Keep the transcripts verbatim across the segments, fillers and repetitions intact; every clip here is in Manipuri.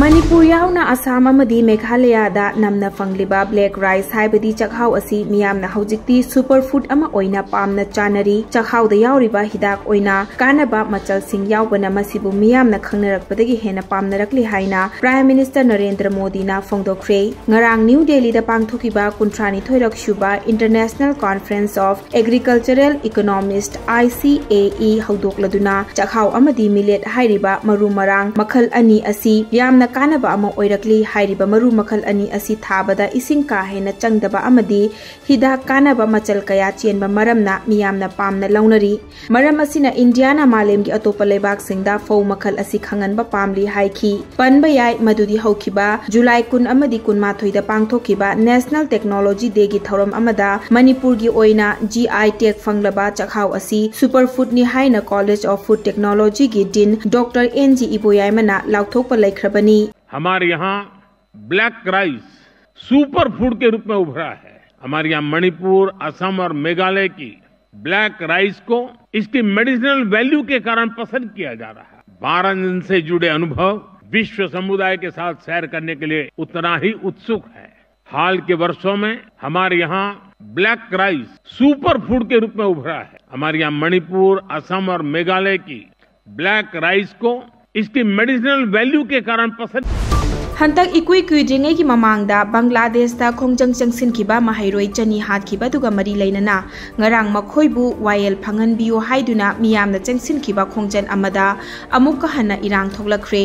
ꯃꯅꯤꯄꯨꯔ ꯌꯥꯎꯅ ꯑꯁꯥꯝ ꯑꯃꯗꯤ ꯃꯦꯘꯥꯂꯌꯥꯗ ꯅꯝꯅ ꯐꯪꯂꯤꯕ black rice ꯍꯥꯏꯕꯗꯤ ꯆꯥꯛꯍꯥꯎ ꯑꯁꯤ ꯃꯤꯌꯥꯝꯅ ꯍꯧꯖꯤꯛꯇꯤ super food ꯑꯃ ꯑꯣꯏꯅ ꯄꯥꯝꯅ ꯆꯥꯅꯔꯤ꯫ ꯆꯥꯛꯍꯥꯎꯗ ꯌꯥꯎꯔꯤꯕ ꯍꯤꯗꯥꯛ ꯑꯣꯏꯅ ꯀꯥꯟꯅꯕ ꯃꯆꯜꯁꯤꯡ ꯌꯥꯎꯕꯅ ꯃꯁꯤꯕꯨ ꯃꯤꯌꯥꯝꯅ ꯈꯪꯅꯔꯛꯄꯗꯒꯤ ꯍꯦꯟꯅ ꯄꯥꯝꯅꯔꯛꯂꯤ ꯍꯥꯏꯅ Prime Minister ꯅꯔꯦꯟꯗ꯭ꯔ ꯃꯣꯗꯤꯅ ꯐꯣꯡꯗꯣꯛꯈ꯭ꯔꯦ꯫ ꯉꯔꯥꯡ ꯅ꯭ꯌꯨ ꯗꯦꯜꯂꯤꯗ ꯄꯥꯡꯊꯣꯛꯈꯤꯕ ꯀꯨꯟꯊ꯭ꯔꯥꯅꯤꯊꯣꯏꯔꯛ ꯁꯨꯕ International Conference of Agricultural Economists, I C A E, ꯍꯧꯗꯣꯛꯂꯗꯨꯅ ꯆꯥꯛꯍꯥꯎ ꯑꯃꯗꯤ millet ꯍꯥꯏꯔꯤꯕ ꯃꯔꯨ ꯃꯔꯥꯡ ꯃꯈꯜ ꯑꯅꯤ ꯑꯁꯤ ꯌꯥꯝꯅ ꯀꯥꯟꯅꯕ ꯑꯃ ꯑꯣꯏꯔꯛꯂꯤ꯫ ꯍꯥꯏꯔꯤꯕ ꯃꯔꯨ ꯃꯈꯜ ꯑꯅꯤ ꯑꯁꯤ ꯊꯥꯕꯗ ꯏꯁꯤꯡ ꯀꯥ ꯍꯦꯟꯅ ꯆꯪꯗꯕ ꯑꯃꯗꯤ ꯍꯤꯗꯥꯛ ꯀꯥꯟꯅꯕ ꯃꯆꯜ ꯀꯌꯥ ꯆꯦꯟꯕ ꯃꯔꯝꯅ ꯃꯤꯌꯥꯝꯅ ꯄꯥꯝꯅ ꯂꯧꯅꯔꯤ꯫ ꯃꯔꯝ ꯑꯁꯤꯅ ꯏꯟꯗꯤꯌꯥꯅ ꯃꯥꯂꯦꯝꯒꯤ ꯑꯇꯣꯞꯄ ꯂꯩꯕꯥꯛꯁꯤꯡꯗ ꯐꯧ ꯃꯈꯜ ꯑꯁꯤ ꯈꯪꯍꯟꯕ ꯄꯥꯝꯂꯤ ꯍꯥꯏꯈꯤ꯫ ꯄꯟꯕ ꯌꯥꯏ, ꯃꯗꯨꯗꯤ ꯍꯧꯈꯤꯕ ꯖꯨꯂꯥꯏ ꯀꯨꯟ ꯑꯃꯗꯤ ꯀꯨꯟꯃꯥꯊꯣꯏꯗ ꯄꯥꯡꯊꯣꯛꯈꯤꯕ National Technology Dayꯒꯤ ꯊꯧꯔꯝ ꯑꯃꯗ ꯃꯅꯤꯄꯨꯔꯒꯤ ꯑꯣꯏꯅ G I tag ꯐꯪꯂꯕ ꯆꯥꯛꯍꯥꯎ ꯑꯁꯤ super foodꯅꯤ ꯍꯥꯏꯅ College of Food Technologyꯒꯤ Dean Doctor N G ꯏꯕꯣꯌꯥꯏꯃꯅ ꯂꯥꯎꯊꯣꯛꯄ ꯂꯩꯈ꯭ꯔꯕꯅꯤ꯫ हमारे यहाँ black rice super food के रूप में उभरा है। हमारे यहाँ मणिपुर, असम और मेघालय की black rice को इसकी मेडिसिनल वैल्यू के कारण पसंद किया जा रहा है। बारह दिन से जुड़े अनुभव विश्व समुदाय के साथ शेयर करने के लिए उतना ही उत्सुक है। हाल के वर्षों में हमारे यहाँ black rice super food के रूप में उभरा है। हमारे यहाँ मणिपुर, असम और मेघालय की black rice को इसकी मेडिसिनल वैल्यू के कारण पसंद ꯍꯟꯗꯛ ꯏꯀꯨꯏ ꯀꯨꯏꯗ꯭ꯔꯤꯉꯩꯒꯤ ꯃꯃꯥꯡꯗ ꯕꯪꯒ꯭ꯂꯥꯗꯦꯁꯇ ꯈꯣꯡꯖꯪ ꯆꯪꯁꯤꯟꯈꯤꯕ ꯃꯍꯩꯔꯣꯏ ꯆꯅꯤ ꯍꯥꯠꯈꯤꯕ ꯑꯗꯨꯒ ꯃꯔꯤ ꯂꯩꯅꯅ ꯉꯔꯥꯡ ꯃꯈꯣꯏꯕꯨ ꯋꯥꯌꯦꯜ ꯐꯪꯍꯟꯕꯤꯌꯨ ꯍꯥꯏꯗꯨꯅ ꯃꯤꯌꯥꯝꯅ ꯆꯪꯁꯤꯟꯈꯤꯕ ꯈꯣꯡꯖꯪ ꯑꯃꯗ ꯑꯃꯨꯛꯀ ꯍꯟꯅ ꯏꯔꯥꯡ ꯊꯣꯛꯂꯛꯈ꯭ꯔꯦ꯫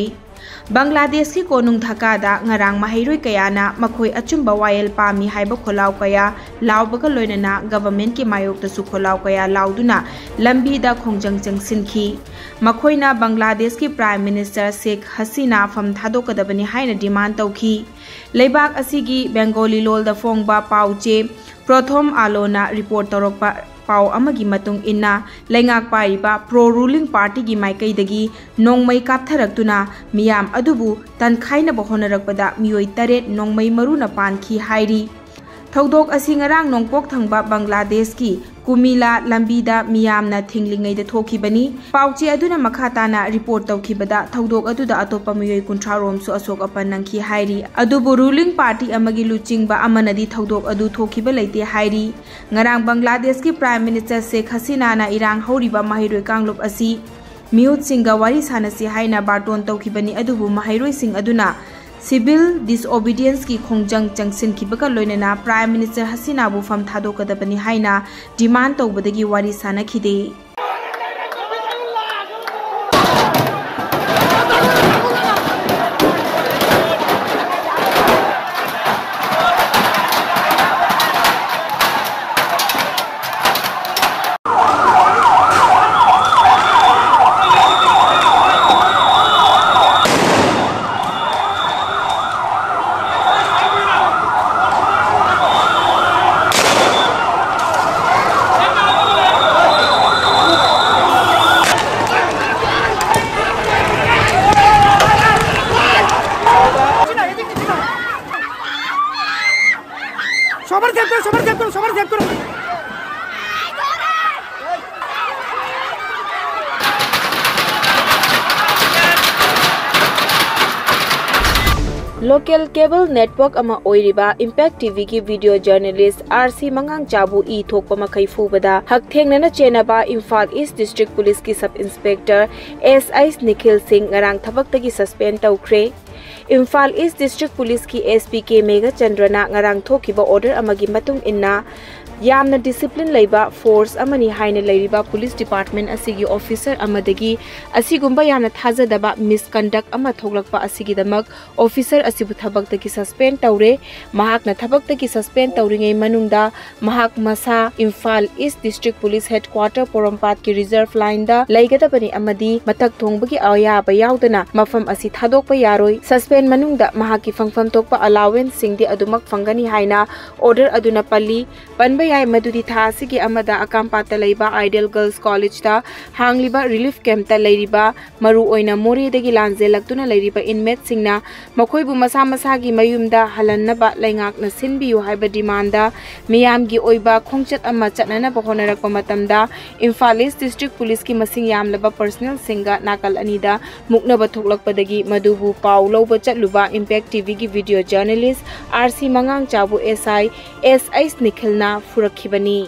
ꯕꯪꯒ꯭ꯂꯥꯗꯦꯁꯀꯤ ꯀꯣꯅꯨꯡ ꯙꯥꯀꯥꯗ ꯉꯔꯥꯡ ꯃꯍꯩꯔꯣꯏ ꯀꯌꯥꯅ ꯃꯈꯣꯏ ꯑꯆꯨꯝꯕ ꯋꯥꯌꯦꯜ ꯄꯥꯝꯃꯤ ꯍꯥꯏꯕ ꯈꯣꯜꯂꯥꯎ ꯀꯌꯥ ꯂꯥꯎꯕꯒ ꯂꯣꯏꯅꯅ ꯒꯚꯔꯟꯃꯦꯟꯠꯀꯤ ꯃꯥꯌꯣꯛꯇꯁꯨ ꯈꯣꯜꯂꯥꯎ ꯀꯌꯥ ꯂꯥꯎꯗꯨꯅ ꯂꯝꯕꯤꯗ ꯈꯣꯡꯖꯪ ꯆꯪꯁꯤꯟꯈꯤ꯫ ꯃꯈꯣꯏꯅ ꯕꯪꯒ꯭ꯂꯥꯗꯦꯁꯀꯤ Prime Minister Sheikh Hasina ꯐꯝ ꯊꯥꯗꯣꯛꯀꯗꯕꯅꯤ ꯍꯥꯏꯅ demand ꯇꯧꯈꯤ꯫ ꯂꯩꯕꯥꯛ ꯑꯁꯤꯒꯤ ꯕꯦꯡꯒꯣꯂꯤ ꯂꯣꯜꯗ ꯐꯣꯡꯕ ꯄꯥꯎ ꯆꯦ ꯄ꯭ꯔꯣꯊꯣꯝ ꯑꯥꯂꯣꯅ report ꯇꯧꯔꯛꯄ ꯄꯥꯎ ꯑꯃꯒꯤ ꯃꯇꯨꯡ ꯏꯟꯅ, ꯂꯩꯉꯥꯛ ꯄꯥꯏꯔꯤꯕ pro ruling partyꯒꯤ ꯃꯥꯏꯀꯩꯗꯒꯤ ꯅꯣꯡꯃꯩ ꯀꯥꯞꯊꯔꯛꯇꯨꯅ ꯃꯤꯌꯥꯝ ꯑꯗꯨꯕꯨ ꯇꯟꯈꯥꯏꯅꯕ ꯍꯣꯠꯅꯔꯛꯄꯗ ꯃꯤꯑꯣꯏ ꯇꯔꯦꯠ ꯅꯣꯡꯃꯩ ꯃꯔꯨꯅ ꯄꯥꯟꯈꯤ ꯍꯥꯏꯔꯤ꯫ ꯊꯧꯗꯣꯛ ꯑꯁꯤ ꯉꯔꯥꯡ ꯅꯣꯡꯄꯣꯛ ꯊꯪꯕ ꯕꯪꯒ꯭ꯂꯥꯗꯦꯁꯀꯤ ꯀꯨꯃꯤꯂꯥ ꯂꯝꯕꯤꯗ ꯃꯤꯌꯥꯝꯅ ꯊꯤꯡꯂꯤꯉꯩꯗ ꯊꯣꯛꯈꯤꯕꯅꯤ꯫ ꯄꯥꯎꯆꯦ ꯑꯗꯨꯅ ꯃꯈꯥ ꯇꯥꯅ ꯔꯤꯄꯣꯔꯠ ꯇꯧꯈꯤꯕꯗ ꯊꯧꯗꯣꯛ ꯑꯗꯨꯗ ꯑꯇꯣꯞꯄ ꯃꯤꯑꯣꯏ ꯀꯨꯟꯊ꯭ꯔꯥ ꯔꯣꯝꯁꯨ ꯑꯁꯣꯛ ꯑꯄꯟ ꯅꯪꯈꯤ ꯍꯥꯏꯔꯤ꯫ ꯑꯗꯨꯕꯨ ꯔꯨꯂꯤꯡ ꯄꯥꯔꯇꯤ ꯑꯃꯒꯤ ꯂꯨꯆꯤꯡꯕ ꯑꯃꯅꯗꯤ ꯊꯧꯗꯣꯛ ꯑꯗꯨ ꯊꯣꯛꯈꯤꯕ ꯂꯩꯇꯦ ꯍꯥꯏꯔꯤ꯫ ꯉꯔꯥꯡ ꯕꯪꯒ꯭ꯂꯥꯗꯦꯁꯀꯤ ꯄ꯭ꯔꯥꯏꯝ ꯃꯤꯅꯤꯁꯇꯔ ꯁꯦꯈ ꯍꯁꯤꯅꯥꯅ ꯏꯔꯥꯡ ꯍꯧꯔꯤꯕ ꯃꯍꯩꯔꯣꯏ ꯀꯥꯡꯂꯨꯞ ꯑꯁꯤ ꯃꯤꯍꯨꯠꯁꯤꯡꯒ ꯋꯥꯔꯤ ꯁꯥꯟꯅꯁꯤ ꯍꯥꯏꯅ ꯕꯥꯔꯇꯣꯟ ꯇꯧꯈꯤꯕꯅꯤ, ꯑꯗꯨꯕꯨ ꯃꯍꯩꯔꯣꯏꯁꯤꯡ ꯑꯗꯨꯅ civil disobedience ꯀꯤ ꯈꯣꯡꯖꯪ ꯆꯪꯁꯤꯟꯈꯤꯕꯒ ꯂꯣꯏꯅꯅ ꯄ꯭ꯔꯥꯏꯝ ꯃꯤꯅꯤꯁꯇꯔ ꯍꯁꯤꯅꯥꯕꯨ ꯐꯝ ꯊꯥꯗꯣꯛꯀꯗꯕꯅꯤ ꯍꯥꯏꯅ ꯗꯤꯃꯥꯟ ꯇꯧꯕꯗꯒꯤ ꯋꯥꯔꯤ ꯁꯥꯅꯈꯤꯗꯦ꯫ সবার সেভ করো, সবার সেভ করো, সবার সেভ করো। Local cable network ꯑꯃ ꯑꯣꯏꯔꯤꯕ Impact T V ꯒꯤ video journalist R C ꯃꯉꯥꯡꯆꯥꯕꯨ E ꯊꯣꯛꯄ ꯃꯈꯩ ꯐꯨꯕꯗ ꯍꯛꯊꯦꯡꯅꯅ ꯆꯦꯟꯅꯕ ꯏꯝꯐꯥꯜ ꯏꯁ ꯗꯤꯁꯇ꯭ꯔꯤꯛ ꯄꯨꯂꯤꯁꯀꯤ sub inspector S I Nikhil ꯁꯤꯡ ꯉꯔꯥꯡ ꯊꯕꯛꯇꯒꯤ ꯁꯁꯄꯦꯟ ꯇꯧꯈ꯭ꯔꯦ꯫ ꯏꯝꯐꯥꯜ ꯏꯁ ꯗꯤꯁꯇ꯭ꯔꯤꯛ ꯄꯨꯂꯤꯁꯀꯤ S P ꯀꯦ ꯃꯦꯘꯆꯟꯗ꯭ꯔꯅ ꯉꯔꯥꯡ ꯊꯣꯛꯈꯤꯕ order ꯑꯃꯒꯤ ꯃꯇꯨꯡ ꯏꯟꯅ ꯌꯥꯝꯅ discipline ꯂꯩꯕ force ꯑꯃꯅꯤ ꯍꯥꯏꯅ ꯂꯩꯔꯤꯕ ꯄꯨꯂꯤꯁ department ꯑꯁꯤꯒꯤ officer ꯑꯃꯗꯒꯤ ꯑꯁꯤꯒꯨꯝꯕ ꯌꯥꯝꯅ ꯊꯥꯖꯗꯕ misconduct ꯑꯃ ꯊꯣꯛꯂꯛꯄ ꯑꯁꯤꯒꯤꯗꯃꯛ officer ꯑꯁꯤꯕꯨ ꯊꯕꯛꯇꯒꯤ suspend ꯇꯧꯔꯦ꯫ ꯃꯍꯥꯛꯅ ꯊꯕꯛꯇꯒꯤ suspend ꯇꯧꯔꯤꯉꯩ ꯃꯅꯨꯡꯗ ꯃꯍꯥꯛ ꯃꯁꯥ Imphal east district police headquarter ꯄꯣꯔꯣꯝꯄꯥꯠꯀꯤ reserve line ꯗ ꯂꯩꯒꯗꯕꯅꯤ ꯑꯃꯗꯤ ꯃꯊꯛ ꯊꯣꯡꯕꯒꯤ ꯑꯌꯥꯕ ꯌꯥꯎꯗꯅ ꯃꯐꯝ ꯑꯁꯤ ꯊꯥꯗꯣꯛꯄ ꯌꯥꯔꯣꯏ꯫ Suspend ꯃꯅꯨꯡꯗ ꯃꯍꯥꯛꯀꯤ ꯐꯪꯐꯝ ꯊꯣꯛꯄ allowanceꯁꯤꯡꯗꯤ ꯑꯗꯨꯃꯛ ꯐꯪꯒꯅꯤ ꯍꯥꯏꯅ order ꯑꯗꯨꯅ ꯄꯜꯂꯤ꯫ ꯄꯟꯕ ꯌꯥꯏ ꯃꯗꯨꯗꯤ ꯊꯥ ꯑꯁꯤꯒꯤ ꯑꯃꯗ ꯑꯀꯥꯝꯄꯥꯠꯇ ꯂꯩꯕ Ideal Girls Collegeꯇ ꯍꯥꯡꯂꯤꯕ relief campꯇ ꯂꯩꯔꯤꯕ, ꯃꯔꯨꯑꯣꯏꯅ ꯃꯣꯔꯦꯗꯒꯤ ꯂꯥꯟꯖꯦꯜꯂꯛꯇꯨꯅ ꯂꯩꯔꯤꯕ inmateꯁꯤꯡꯅ ꯃꯈꯣꯏꯕꯨ ꯃꯁꯥ ꯃꯁꯥꯒꯤ ꯃꯌꯨꯝꯗ ꯍꯜꯍꯟꯅꯕ ꯂꯩꯉꯥꯛꯅ ꯁꯤꯟꯕꯤꯌꯨ ꯍꯥꯏꯕ demandꯗ ꯃꯤꯌꯥꯝꯒꯤ ꯑꯣꯏꯕ ꯈꯣꯡꯆꯠ ꯑꯃ ꯆꯠꯅꯅꯕ ꯍꯣꯠꯅꯔꯛꯄ ꯃꯇꯝꯗ ꯏꯝꯐꯥꯜ East District Policeꯀꯤ ꯃꯁꯤꯡ ꯌꯥꯝꯂꯕ personnelꯁꯤꯡꯒ ꯅꯥꯀꯜ ꯑꯅꯤꯗ ꯃꯨꯛꯅꯕ ꯊꯣꯛꯂꯛꯄꯗꯒꯤ ꯃꯗꯨꯕꯨ ꯄꯥꯎ ꯂꯧꯕ ꯆꯠꯂꯨꯕ Impact TVꯒꯤ video journalist RC ꯃꯉꯥꯡꯆꯥꯕꯨ SI SH ꯅꯤꯈꯤꯜꯅ ꯐꯨꯔꯛꯈꯤꯕꯅꯤ꯫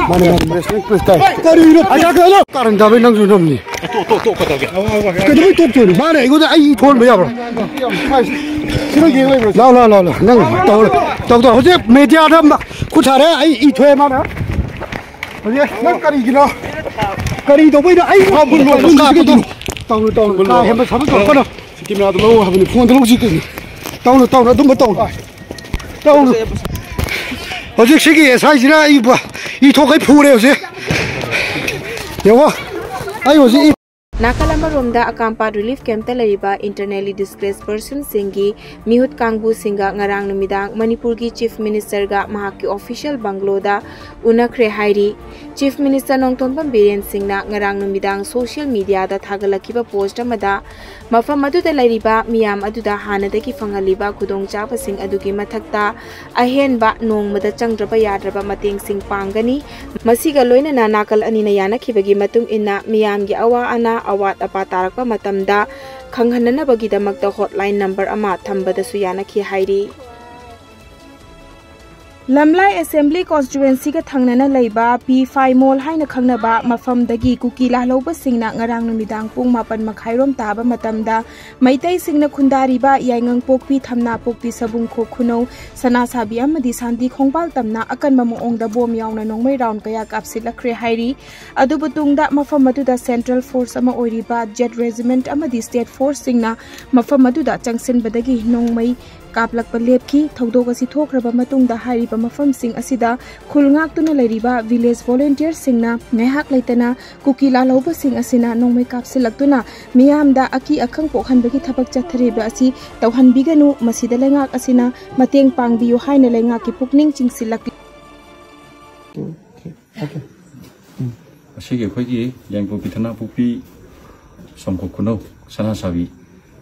ꯃꯥꯅꯦ, ꯃꯥꯅꯦ, ꯃꯥꯅꯦ, ꯁꯨꯃꯥꯏꯅ ꯄ꯭ꯔꯦꯁ ꯇꯥꯏ꯫ ꯀꯔꯤꯅꯣ? ꯑꯩ ꯆꯥꯛ ꯀꯩꯅꯣ? ꯀꯥꯔꯟ ꯇꯥꯕꯩ ꯅꯪꯁꯨ ꯅꯝꯅꯤ꯫ ꯇꯣꯛ, ꯇꯣꯛ, ꯇꯣꯛ, ꯀꯩꯗꯧꯒꯦ? ꯀꯩꯗꯧꯕꯩ ꯇꯣꯛꯇꯣꯏꯅꯣ? ꯃꯥꯅ ꯑꯩꯉꯣꯟꯗ ꯑꯩ ꯏ ꯊꯣꯛꯍꯟꯕ ꯌꯥꯕ꯭ꯔꯣ? ꯁꯤꯗ ꯌꯦꯡ ꯂꯩꯕ꯭ꯔꯣ? ꯂꯥꯎ, ꯂꯥꯎ, ꯂꯥꯎ, ꯂꯥꯎ꯫ ꯅꯪ ꯇꯧ, ꯇꯧ, ꯇꯧ꯫ ꯍꯧꯖꯤꯛ ꯃꯦꯗꯤꯌꯥꯗ ꯃ-, ꯈꯨꯠ ꯊꯥꯔꯦ, ꯑꯩ ꯏ ꯊꯣꯛꯑꯦ ꯃꯥꯅ꯫ ꯍꯧꯖꯤꯛ ꯅꯪ ꯀꯔꯤꯒꯤꯅꯣ? ꯀꯔꯤ ꯇꯧꯕꯩꯅꯣ? ꯑꯩ ꯐꯣꯟ ꯂꯧ, ꯐꯣꯟ ꯂꯧ, ꯀꯥꯞꯄ ꯇꯧꯅꯨ꯫ ꯇꯧꯅꯨ, ꯇꯧꯅꯨ꯫ ꯐꯣꯟ ꯂꯧ꯫ ꯀꯥ ꯍꯦꯟꯕ ꯁꯥꯕ ꯇꯧꯔꯛꯀꯅꯨ꯫ ꯁꯤ ꯀꯦꯃꯦꯔꯥꯗꯣ ꯂꯧ ꯍꯥꯏꯕꯅꯤ, ꯐꯣꯟꯗꯣ ꯂꯧꯁꯤ ꯀꯩꯅꯣ꯫ ꯇꯧꯅꯨ, ꯇꯧꯅꯨ, ꯑꯗꯨꯝꯕ ꯇꯧꯅꯨ꯫ ꯇꯧꯅꯨ꯫ ꯍꯧꯖꯤꯛ ꯁꯤꯒꯤ SIꯁꯤꯅ ꯑꯩ ꯕ-, ꯏ ꯊꯣꯛꯈꯩ ꯐꯨꯔꯦ ꯍꯧꯖꯤꯛ꯫ ꯌꯦꯡꯉꯣ꯫ ꯑꯩ ꯍꯧꯖꯤꯛ ꯏ ꯅꯥꯀꯜ ꯑꯃꯔꯣꯝꯗ ꯑꯀꯥꯝꯄꯥꯠ relief campꯇ ꯂꯩꯔꯤꯕ internally displaced personꯁꯤꯡꯒꯤ ꯃꯤꯍꯨꯠ ꯀꯥꯡꯕꯨꯁꯤꯡꯒ ꯉꯔꯥꯡ ꯅꯨꯃꯤꯗꯥꯡ ꯃꯅꯤꯄꯨꯔꯒꯤ Chief Ministerꯒ ꯃꯍꯥꯛꯀꯤ official bungalowꯗ ꯎꯅꯈ꯭ꯔꯦ ꯍꯥꯏꯔꯤ꯫ Chief Minister ꯅꯣꯡꯊꯣꯝꯕꯝ ꯕꯤꯔꯦꯟ ꯁꯤꯡꯅ ꯉꯔꯥꯡ ꯅꯨꯃꯤꯗꯥꯡ social mediaꯗ ꯊꯥꯒꯠꯂꯛꯈꯤꯕ post ꯑꯃꯗ ꯃꯐꯝ ꯑꯗꯨꯗ ꯂꯩꯔꯤꯕ ꯃꯤꯌꯥꯝ ꯑꯗꯨꯗ ꯍꯥꯟꯅꯗꯒꯤ ꯐꯪꯍꯜꯂꯤꯕ ꯈꯨꯗꯣꯡꯆꯥꯕꯁꯤꯡ ꯑꯗꯨꯒꯤ ꯃꯊꯛꯇ ꯑꯍꯦꯟꯕ ꯅꯣꯡꯃꯗ ꯆꯪꯗ꯭ꯔꯕ ꯌꯥꯗ꯭ꯔꯕ ꯃꯇꯦꯡꯁꯤꯡ ꯄꯥꯡꯒꯅꯤ꯫ ꯃꯁꯤꯒ ꯂꯣꯏꯅꯅ ꯅꯥꯀꯜ ꯑꯅꯤꯅ ꯌꯥꯅꯈꯤꯕꯒꯤ ꯃꯇꯨꯡ ꯏꯟꯅ ꯃꯤꯌꯥꯝꯒꯤ ꯑꯋꯥ ꯑꯅꯥ, ꯑꯋꯥꯠ ꯑꯄꯥ ꯇꯥꯔꯛꯄ ꯃꯇꯝꯗ ꯈꯪꯍꯟꯅꯅꯕꯒꯤꯗꯃꯛꯇ hotline number ꯑꯃ ꯊꯝꯕꯗꯁꯨ ꯌꯥꯅꯈꯤ ꯍꯥꯏꯔꯤ꯫ ꯂꯝꯂꯥꯏ Assembly Constituencyꯒ ꯊꯪꯅꯅ ꯂꯩꯕ ꯄꯤ ꯐꯥꯏꯃꯣꯜ ꯍꯥꯏꯅ ꯈꯪꯅꯕ ꯃꯐꯝꯗꯒꯤ ꯀꯨꯀꯤ ꯂꯥꯜꯍꯧꯕꯁꯤꯡꯅ ꯉꯔꯥꯡ ꯅꯨꯃꯤꯗꯥꯡ ꯄꯨꯡ ꯃꯥꯄꯟ ꯃꯈꯥꯏꯔꯣꯝ ꯇꯥꯕ ꯃꯇꯝꯗ ꯃꯩꯇꯩꯁꯤꯡꯅ ꯈꯨꯟꯗꯥꯔꯤꯕ ꯌꯥꯏꯉꯪꯄꯣꯛꯄꯤ, ꯊꯝꯅꯥꯄꯣꯛꯄꯤ, ꯁꯕꯨꯡꯈꯣꯛ ꯈꯨꯅꯧ, ꯁꯅꯥꯁꯥꯕꯤ ꯑꯃꯗꯤ ꯁꯥꯟꯇꯤ ꯈꯣꯡꯕꯥꯜ ꯇꯝꯅ ꯑꯀꯟꯕ ꯃꯑꯣꯡꯗ ꯕꯣꯝ ꯌꯥꯎꯅ ꯅꯣꯡꯃꯩ round ꯀꯌꯥ ꯀꯥꯞꯁꯤꯜꯂꯛꯈ꯭ꯔꯦ ꯍꯥꯏꯔꯤ꯫ ꯑꯗꯨꯕꯨ ꯇꯨꯡꯗ ꯃꯐꯝ ꯑꯗꯨꯗ central force ꯑꯃ ꯑꯣꯏꯔꯤꯕ Jet Regiment ꯑꯃꯗꯤ state forceꯁꯤꯡꯅ ꯃꯐꯝ ꯑꯗꯨꯗ ꯆꯪꯁꯤꯟꯕꯗꯒꯤ ꯅꯣꯡꯃꯩ ꯀꯥꯞꯂꯛꯄ ꯂꯦꯞꯈꯤ꯫ ꯊꯧꯗꯣꯛ ꯑꯁꯤ ꯊꯣꯛꯈ꯭ꯔꯕ ꯃꯇꯨꯡꯗ ꯍꯥꯏꯔꯤꯕ ꯃꯐꯝꯁꯤꯡ ꯑꯁꯤꯗ ꯈꯨꯜ ꯉꯥꯛꯇꯨꯅ ꯂꯩꯔꯤꯕ village volunteerꯁꯤꯡꯅ ꯉꯥꯏꯍꯥꯛ ꯂꯩꯇꯅ ꯀꯨꯀꯤ ꯂꯥꯜꯍꯧꯕꯁꯤꯡ ꯑꯁꯤꯅ ꯅꯣꯡꯃꯩ ꯀꯥꯞꯁꯤꯜꯂꯛꯇꯨꯅ ꯃꯤꯌꯥꯝꯗ ꯑꯀꯤ ꯑꯈꯪ ꯄꯣꯛꯍꯟꯕꯒꯤ ꯊꯕꯛ ꯆꯠꯊꯔꯤꯕ ꯑꯁꯤ ꯇꯧꯍꯟꯕꯤꯒꯅꯨ꯫ ꯃꯁꯤꯗ ꯂꯩꯉꯥꯛ ꯑꯁꯤꯅ ꯃꯇꯦꯡ ꯄꯥꯡꯕꯤꯌꯨ ꯍꯥꯏꯅ ꯂꯩꯉꯥꯛꯀꯤ ꯄꯨꯛꯅꯤꯡ ꯆꯤꯡꯁꯤꯜꯂꯛꯂꯤ꯫ ꯉꯁꯤꯒꯤ ꯑꯩꯈꯣꯏꯒꯤ ꯌꯥꯏꯉꯪꯄꯣꯛꯄꯤ ꯊꯅꯥꯄꯣꯛꯄꯤ ꯁꯣꯝꯀꯣꯛ ꯈꯨꯅꯧ ꯁꯅꯥꯁꯥꯕꯤ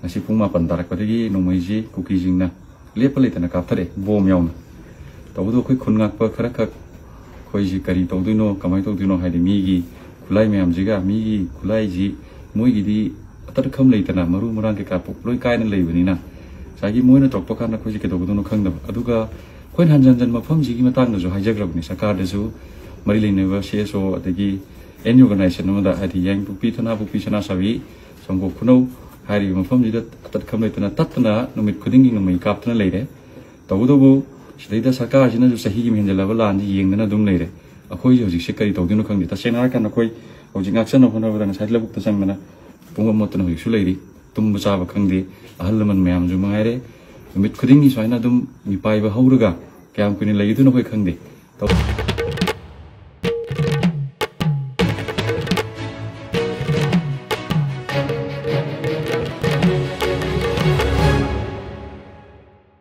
ꯉꯁꯤ ꯄꯨꯡ ꯃꯥꯄꯟ ꯇꯥꯔꯛꯄꯗꯒꯤ ꯅꯣꯡꯃꯩꯁꯤ ꯀꯨꯀꯤꯁꯤꯡꯅ ꯂꯦꯞꯄ ꯂꯩꯇꯅ ꯀꯥꯞꯊꯔꯛꯑꯦ, ꯕꯣꯝ ꯌꯥꯎꯅ꯫ ꯇꯧꯕꯗꯣ ꯑꯩꯈꯣꯏ ꯈꯨꯟ ꯉꯥꯛꯄ ꯈꯔꯈꯛ ꯑꯩꯈꯣꯏꯁꯤ ꯀꯔꯤ ꯇꯧꯗꯣꯏꯅꯣ, ꯀꯃꯥꯏꯅ ꯇꯧꯗꯣꯏꯅꯣ ꯍꯥꯏꯗꯤ ꯃꯤꯒꯤ ꯈꯨꯠꯂꯥꯏ ꯃꯌꯥꯝꯁꯤꯒ, ꯃꯤꯒꯤ ꯈꯨꯠꯂꯥꯏꯁꯤ ꯃꯣꯏꯒꯤꯗꯤ ꯑꯇꯠ ꯑꯈꯝ ꯂꯩꯇꯅ ꯃꯔꯨ ꯃꯔꯥꯡ ꯀꯩꯀꯥ ꯄꯨ-, ꯂꯣꯏ ꯀꯥꯏꯅ ꯂꯩꯕꯅꯤꯅ ꯉꯁꯥꯏꯒꯤ ꯃꯣꯏꯅ ꯇꯧꯔꯛꯄ ꯀꯥꯟꯗ ꯑꯩꯈꯣꯏꯁꯦ ꯀꯩꯗꯧꯒꯗꯣꯏꯅꯣ ꯈꯪꯗꯕ꯫ ꯑꯗꯨꯒ ꯑꯩꯈꯣꯏꯅ ꯍꯟꯖꯟ ꯍꯟꯖꯟ ꯃꯐꯝꯁꯤꯒꯤ ꯃꯇꯥꯡꯗꯁꯨ ꯍꯥꯏꯖꯈ꯭ꯔꯕꯅꯤ, ꯁꯔꯀꯥꯔꯗꯁꯨ ꯃꯔꯤ ꯂꯩꯅꯕ C S O ꯑꯗꯒꯤ any organization ꯑꯃꯗ, ꯍꯥꯏꯗꯤ ꯌꯥꯏꯉꯪꯄꯣꯛꯄꯤ ꯊꯅꯥꯄꯣꯛꯄꯤ ꯁꯅꯥꯁꯥꯕꯤ ꯁꯣꯝꯀꯣꯛ ꯈꯨꯅꯧ ꯍꯥꯏꯔꯤꯕ ꯃꯐꯝꯁꯤꯗ ꯑꯇꯠ ꯑꯈꯝ ꯂꯩꯇꯅ ꯇꯠꯇꯅ ꯅꯨꯃꯤꯠ ꯈꯨꯗꯤꯡꯒꯤ ꯅꯣꯡꯃꯩ ꯀꯥꯞꯇꯅ ꯂꯩꯔꯦ꯫ ꯇꯧꯕꯇꯕꯨ ꯁꯤꯗꯩꯗ ꯁꯔꯀꯥꯔꯁꯤꯅꯁꯨ ꯆꯍꯤꯒꯤ ꯍꯦꯟꯖꯜꯂꯕ ꯂꯥꯟꯁꯤ ꯌꯦꯡꯗꯅ ꯑꯗꯨꯝ ꯂꯩꯔꯦ꯫ ꯑꯩꯈꯣꯏꯁꯦ ꯍꯧꯖꯤꯛꯁꯦ ꯀꯔꯤ ꯇꯧꯗꯣꯏꯅꯣ ꯈꯪꯗꯦ꯫ ꯇꯁꯦꯡꯅ ꯍꯥꯏꯔꯀꯥꯟꯗ ꯑꯩꯈꯣꯏ ꯍꯧꯖꯤꯛ ꯉꯥꯛꯁꯟꯅ ꯍꯣꯠꯅꯕꯗ ꯉꯁꯥꯏ ꯂꯧꯕꯨꯛꯇ ꯆꯪꯗꯅ ꯄꯨꯡꯃꯣꯠ ꯃꯣꯠꯇꯅ ꯍꯧꯖꯤꯛꯁꯨ ꯂꯩꯔꯤ꯫ ꯇꯨꯝꯕ ꯆꯥꯕ ꯈꯪꯗꯦ꯫ ꯑꯍꯜ ꯂꯃꯟ ꯃꯌꯥꯝꯁꯨ ꯃꯉꯥꯏꯔꯦ꯫ ꯅꯨꯃꯤꯠ ꯈꯨꯗꯤꯡꯒꯤ ꯁꯨꯃꯥꯏꯅ ꯑꯗꯨꯝ ꯃꯤꯄꯥꯏꯕ ꯍꯧꯔꯒ ꯀꯌꯥꯝ ꯀꯨꯏꯅ ꯂꯩꯒꯗꯣꯏꯅꯣ ꯑꯩꯈꯣꯏ ꯈꯪꯗꯦ꯫ ꯇꯧ-